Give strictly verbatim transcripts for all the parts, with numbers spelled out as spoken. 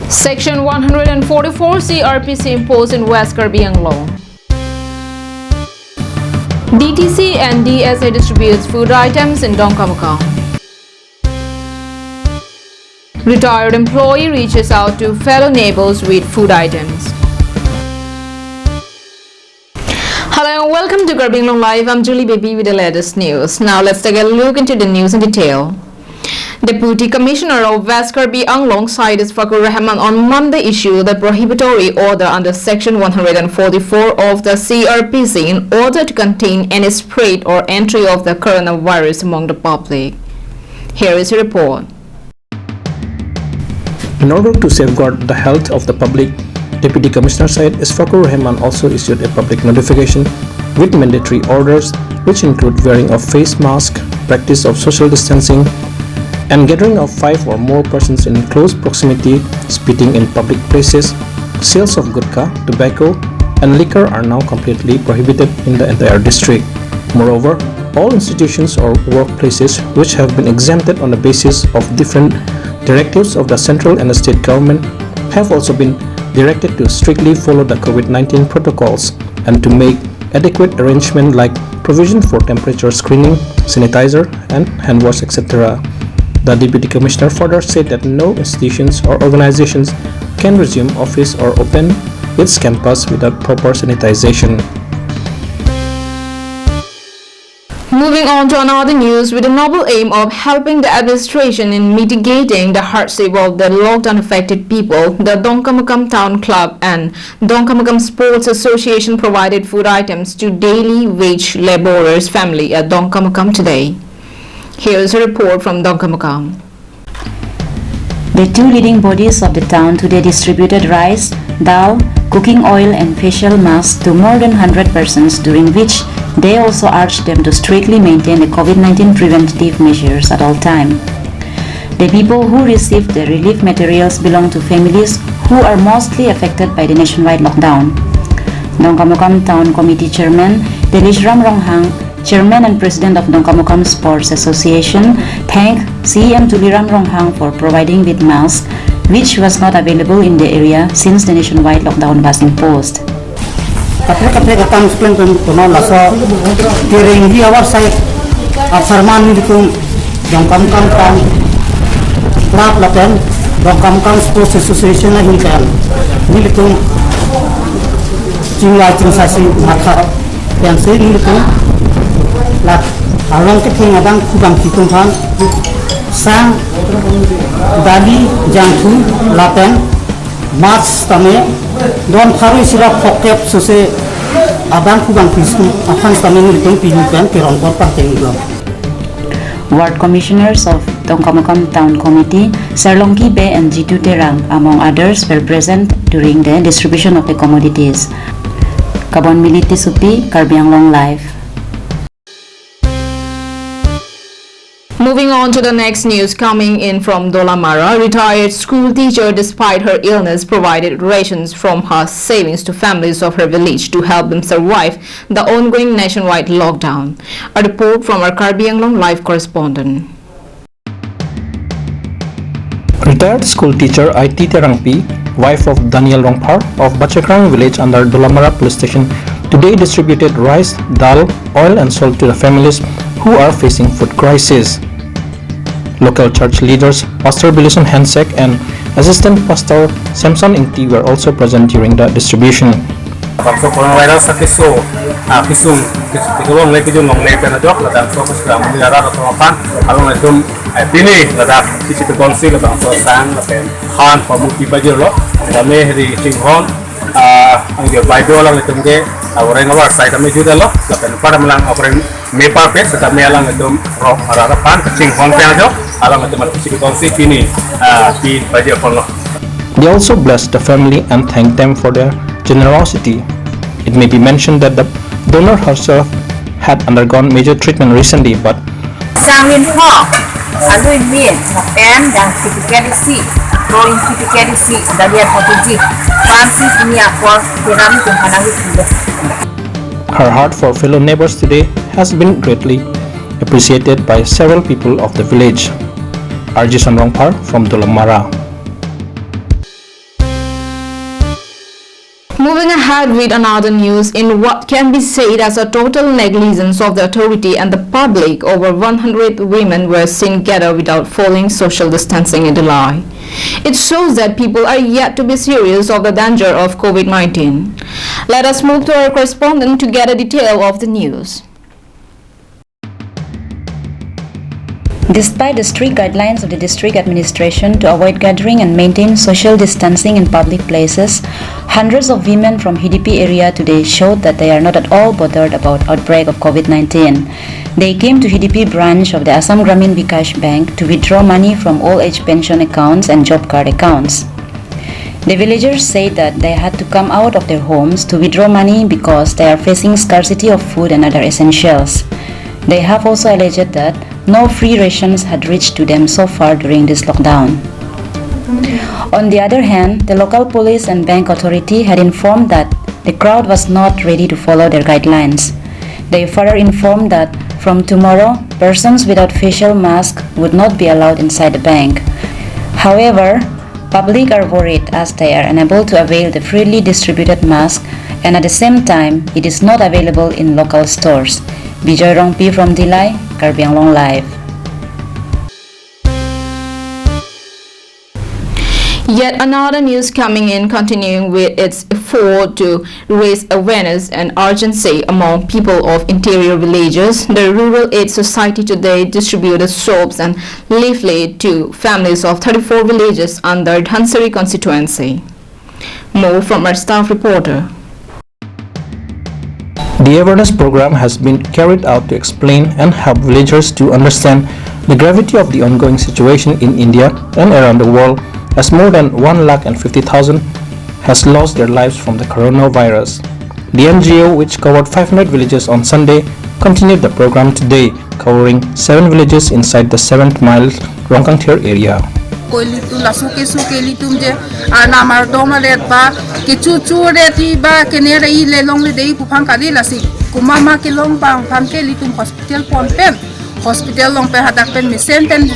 Section one hundred forty-four C R P C imposed in West Karbi Anglong. D T C and D S A distributes food items in Dongkamukam. Retired employee reaches out to fellow neighbors with food items. Hello and welcome to Karbi Anglong Live. I'm Julie Baby with the latest news. Now let's take a look into the news in detail. Deputy Commissioner of West Karbi Anglong, Syed Ishfaqur Rahman, on Monday issued a prohibitory order under Section one hundred forty-four of the C R P C in order to contain any spread or entry of the coronavirus among the public. Here is a report. In order to safeguard the health of the public, Deputy Commissioner Syed Ishfaqur Rahman also issued a public notification with mandatory orders, which include wearing of face mask, practice of social distancing, and gathering of five or more persons in close proximity, spitting in public places. Sales of gutkha, tobacco, and liquor are now completely prohibited in the entire district. Moreover, all institutions or workplaces which have been exempted on the basis of different directives of the central and the state government have also been directed to strictly follow the COVID nineteen protocols and to make adequate arrangement like provision for temperature screening, sanitizer, and hand wash, et cetera. The Deputy Commissioner further said that no institutions or organizations can resume office or open its campus without proper sanitization. Moving on to another news, with the noble aim of helping the administration in mitigating the hardship of the lockdown affected people, the Dongkamukam Town Club and Dongkamukam Sports Association provided food items to daily wage laborers family at Dongkamukam today. Here is a report from Dongkamukam. The two leading bodies of the town today distributed rice, dal, cooking oil and facial masks to more than hundred persons, during which they also urged them to strictly maintain the COVID nineteen preventive measures at all time. The people who received the relief materials belong to families who are mostly affected by the nationwide lockdown. Dongkamukam Town Committee Chairman Delishram Ronghang, Chairman and President of Dongkamukam Sports Association, thanked C E M Tuliram Ronghang for providing with mask, which was not available in the area since the nationwide lockdown was imposed. Kaprek kaprek akam klem pen kono laso Terenggi our side, Asarman nelitum Dongkamukam Town Club lapen Dongkamukam Sports Association ahin pen nelitum chingvai chingsai si matha pensi nelitum la arong ketheng abang kubang kitung phan sang, dali, jangthu lapen mask tame don pharo isi ra phokep sose abang kubang pistu aphan tame nelitum pini pen kerong kor pangteng dong. Ward Commissioners of Dongkamukam Town Committee, Sarlongki Bey and Jitu Terang, among others, were present during the distribution of the commodities. Kabon Militi Supi, Karbi Anglong Live. Moving on to the next news coming in from Dolamara, retired school teacher, despite her illness, provided rations from her savings to families of her village to help them survive the ongoing nationwide lockdown. A report from our Karbi Anglong Live correspondent. Retired school teacher Aiti Terangpi, wife of Daniel Rongphar of Bachekrang village under Dolamara police station, today distributed rice, dal, oil and salt to the families who are facing food crisis. Local church leaders, Pastor Bilison Hensek and Assistant Pastor Samson Ingti were also present during the distribution. Bangso coronavirus akeso, ah, kesung, kes-, keso longle kejun longle pen ajok, labangso keso amonit arat atum aphan, along itum, eh, pini ladak P C P council labangso sang lapen han pamu pi pajirlo, kami hari chinghon, ah, angke Bible along itum ke, ah, orang awar sai kami juga lo, lapen pada melang orang mepar pe, setame along itum rok arat aphan chinghon pen ajok, along itum P C P council pini, ah, pi pajirlo. They also blessed the family and thanked them for their generosity. It may be mentioned that the donor herself had undergone major treatment recently, but Sangwin ho, alui min, lapen dang P T K D C, drawing P T K D C, dalian O T G, Francis ni akor, Terang tung hanang itu. Her heart for fellow neighbors today has been greatly appreciated by several people of the village. R J Sonrongphar from Dolamara. Moving ahead with another news, in what can be said as a total negligence of the authority and the public, over one hundred women were seen gathered without following social distancing in Dillai. It shows that people are yet to be serious of the danger of COVID nineteen. Let us move to our correspondent to get a detail of the news. Despite the strict guidelines of the district administration to avoid gathering and maintain social distancing in public places, hundreds of women from Hidipi area today showed that they are not at all bothered about outbreak of COVID nineteen. They came to Hidipi branch of the Assam Gramin Vikash Bank to withdraw money from old age pension accounts and job card accounts. The villagers say that they had to come out of their homes to withdraw money because they are facing scarcity of food and other essentials. They have also alleged that no free rations had reached to them so far during this lockdown. On the other hand, the local police and bank authority had informed that the crowd was not ready to follow their guidelines. They further informed that from tomorrow, persons without facial mask would not be allowed inside the bank. However, public are worried as they are unable to avail the freely distributed mask, and at the same time, it is not available in local stores. Bijoy Rongpi from Dillai, Karbi Anglong Live. Yet another news coming in, continuing with its effort to raise awareness and urgency among people of interior villages. The Rural Aid Society today distributed soaps and leaflet to families of thirty-four villages under Dhansiri constituency. More from our staff reporter. The awareness program has been carried out to explain and help villagers to understand the gravity of the ongoing situation in India and around the world, as more than one lakh and fifty thousand has lost their lives from the coronavirus. The N G O, which covered five hundred villages on Sunday, continued the program today, covering seven villages inside the seventh mile Rongkangthir area. Koi litum laso keso ke litum je arnam ardom aret ba kecho cho re ti ba kene re i le longle dei pu aphan kali, lasi komat ma kelong abang aphan ke litum hospital pon pen, hospital along pen hadak pen mesen pen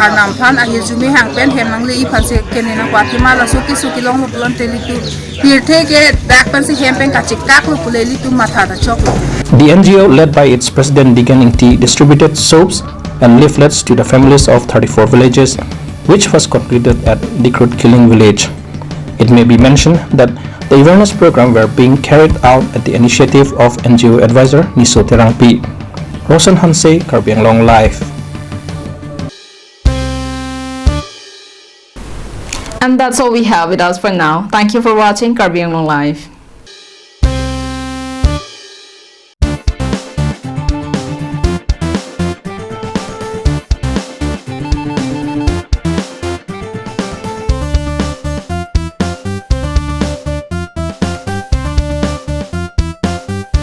arnam aphan ahirjume hang pen hem nangle-i aphan si kene nangkok, athema laso keso kelonglo pulote litum pirthe ke dak pen si hem pen kachekaklo pule litum matha ta choklo. The N G O, led by its president Digen Ingti, distributed soaps and leaflets to the families of thirty-four villages, which was concluded at Dikrut Killing village. It may be mentioned that the awareness program were being carried out at the initiative of N G O advisor Niso Terangpi. Roshan Hanse, Karbi Anglong Live. And that's all we have with us for now. Thank you for watching Karbi Anglong Live.